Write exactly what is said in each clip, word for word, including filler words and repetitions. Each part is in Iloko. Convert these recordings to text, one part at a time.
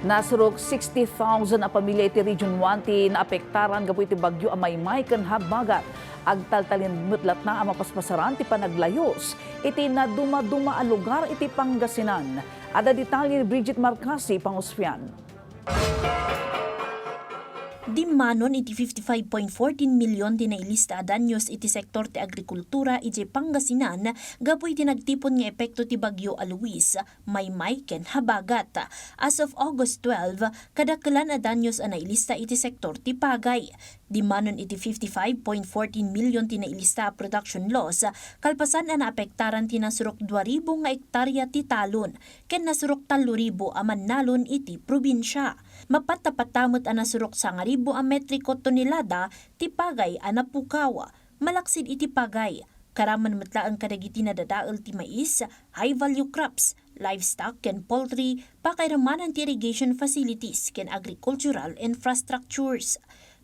Nasurok sixty thousand a pamilya iti Region one ti naapektaran gapu iti bagyo a Maymay ken Habagat. Agtaltalin met latta a mapaspasaran ti panaglayus iti nadumaduma a lugar iti Pangasinan. Adda detalye ni Bridget Marcasi, Pangusfian. Dimmanon iti fifty-five point fourteen milyon ti nailista a danyos iti sektor ti agrikultura idiay Pangasinan gapu iti nagtipon nga epekto ti Bagyo a Luis, Maymay ken Habagat. As of August twelve, kadakkelan a danyos a nailista iti sektor ti pagay. Dimmanon iti fifty-five point fourteen milyon ti nailista a production loss, kalpasan a naapektaran ti nasurok dua ribu nga ektarya ti talon ken nasurok tallo ribu a mannalon iti probinsia. Mapatta-patta met a nasurok sangaribu a metriko tonelada ti pagay a napukaw. Malaksid iti pagay, karaman met laeng kadagiti nadadael ti mais, high-value crops, livestock ken poultry, pakairamanan ti irrigation facilities ken agricultural infrastructures.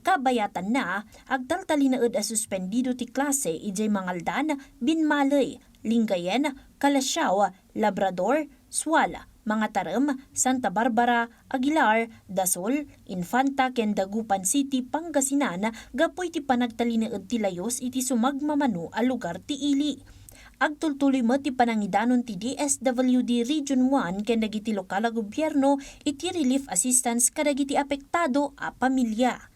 Kabayatanna, agtaltalinaed a suspendido ti klase idiay Mangaldan, Binmaley, Lingayen, Calasiao, Labrador, Sual, Mangatarem, Santa Barbara, Aguilar, Dasol, Infanta ken Dagupan City, Pangasinan gapu iti panagtalinaed ti layus iti sumagmamano a lugar ti ili. Agtultuloy met ti panangidanon ti D S W D Region one ken dagiti lokal a gobierno iti relief assistance kadagiti apektado a pamilya.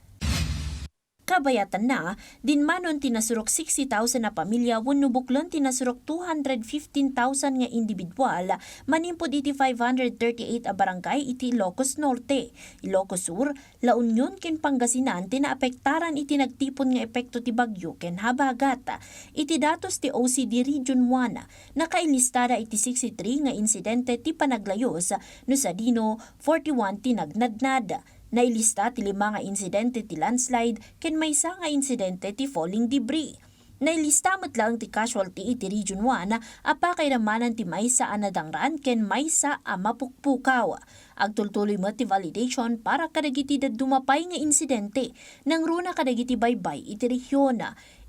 Kabayatanna, dimmanon ti nasurok sixty thousand a pamilya wenno buklen ti nasurok two hundred fifteen thousand nga individual manimpod iti five hundred thirty-eight a barangay iti Ilocos Norte, Ilocos Sur, La Union ken Pangasinan ti naapektaran iti nagtipon nga epekto ti bagyo ken habagat. Iti datos ti O C D Region one, nakailistada iti sixty-three nga insidente ti panaglayus no sadino forty-one ti nagnadnad. Nailista ti lima nga insidente ti landslide ken maysa nga insidente ti falling debris. Nailista met laeng ti casualty iti Region one a pakairamanan ti maysa a nadangran ken maysa a mapukpukaw. Agtultuloy met ti validation para kadagiti dadduma pay nga insidente nangruna kadagiti baybay iti rehiyon.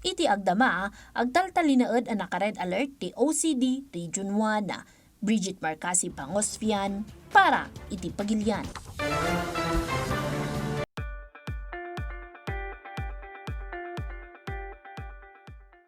Iti agdama, agtaltalinaed a naka-red alert ti O C D Region one. Bridget Marcasi Pangosfian para iti Pagilian.